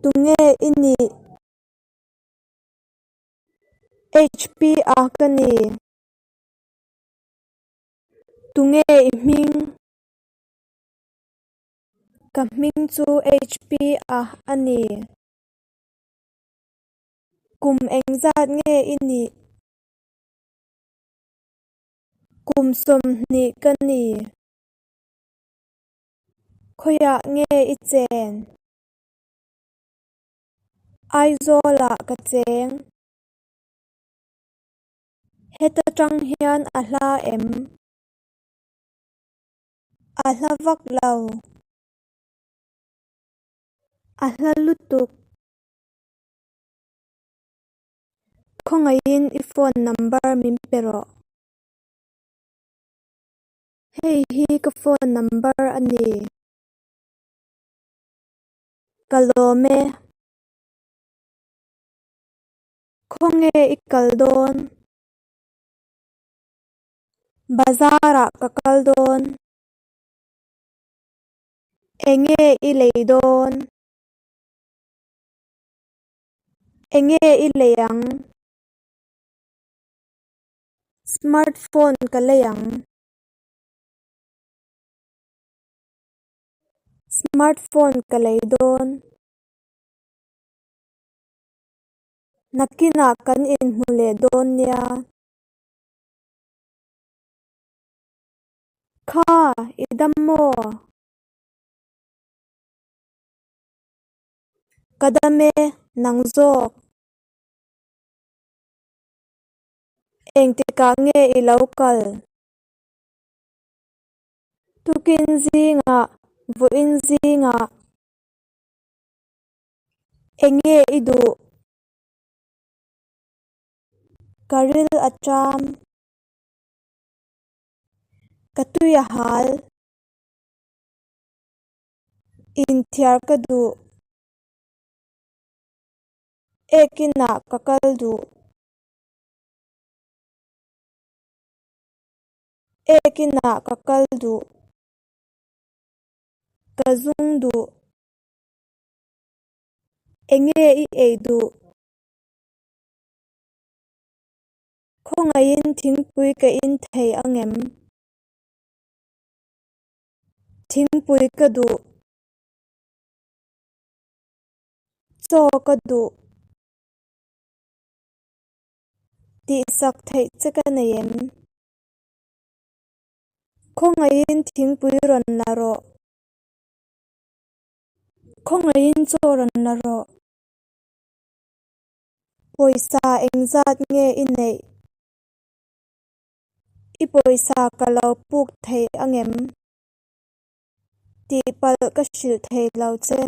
Tunge i nih? HP-a ka ni. Tunge i hming? Ka hming chu HP-a a ni. Kum engzat nge i nih? Kum 20 ka ni. Khawiah nge i chen? Aizawlah ka cheng. Heta tang hian a hla em? A hla vak lo. A hla lutuk. Khawngaihin i phone number min pe rawh. Hei hi ka phone number a ni. Ka lawm e. Khawnge i kal dawn? Bazarah ka kal dawn. Enge i lei dawn? Enge i lei ang? Smartphone ka lei ang. Smartphone ka lei dawn. Nakinah kan inhmu leh dawn nia. Kha, i dam maw? Ka dam e, nang zawk. Engtikah nge i lo kal? Tukin zingah, vawiin zingah. Enge i duh? Ka ril a ṭam. Ka tui a hal. Inthiar ka duh. Ekinah ka kal duh. Ekinah ka kal duh. Ka zung duh. Enge i ei duh? Khawngaihin thingpui ka in thei angem? Thingpui ka duh. Chaw ka duh. Tihsak theih che ka nei em? Khawngaihin thingpui rawn la rawh. Khawngaihin chaw rawn la rawh. Pawisa engzat nge i neih? I pawisa ka lo puk thei angem? Tihpalh ka hrilh thei lo che.